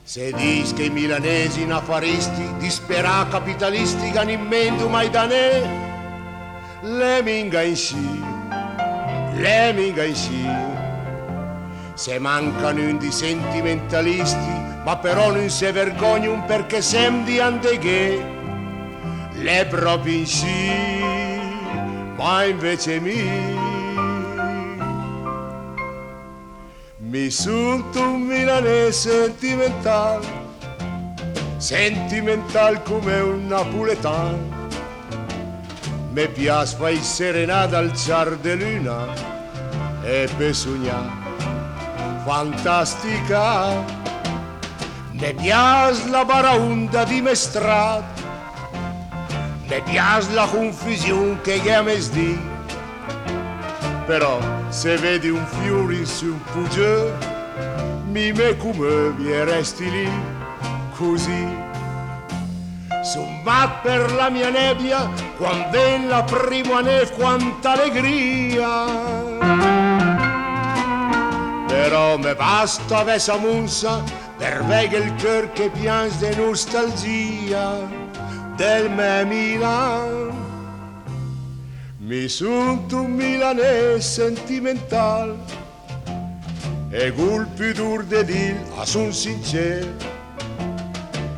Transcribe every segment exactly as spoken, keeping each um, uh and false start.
Se dis che i milanesi, n'afaristi, disperà capitalisti, gh'han in ment dumà i danè. L'è minga inscì, l'è minga inscì. Se manca nun di sentimentalisti, ma però nun se vergognum perché sem di andeghè. L'è propi inscì, ma invece mi Mi sunt un milanés sentimental, sentimental cume un napuletan. Me pias fà i serenad al ciar de luna e pe sugnà fantasticà. Me pias la baraunda di me strad, me pias la cunfusiun che gh'è a mesdì. Però se vedi un fiur in sü un pugiö, mi me cumövi e resti lì, cusì. Sun mat per la mia nebbia, quand ven la prima nef, quanta alegria. Però me basta vess a munsa per vegh el cör che pians de nustalgia del me Milan. Mi sunt un milanés sentimental e gh'hu el püdür de dil, a sun sincer.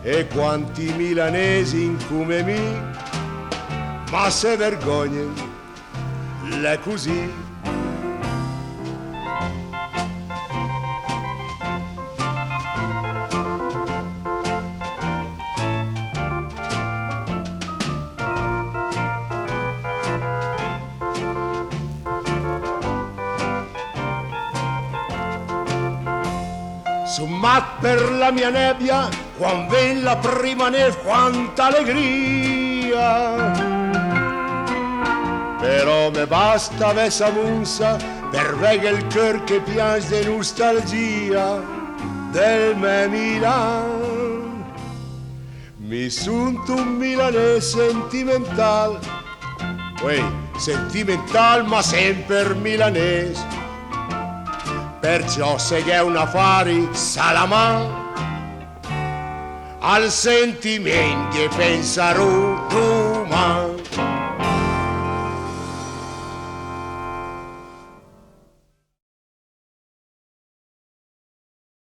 E quanti milanesin cume mi, ma se vergognen, l'è cusì. Sun mat per la mia nebbia, quand ven la prima nef, quanta alegria. Però me basta vess a munsa per vegh el cör che pians de nustalgia del me Milan. Mi sunt un milanés sentimental, uè, sentimental ma semper milanés. Perciò se gh'è un afari, s'ha la man, al sentiment ghe pensarù duman.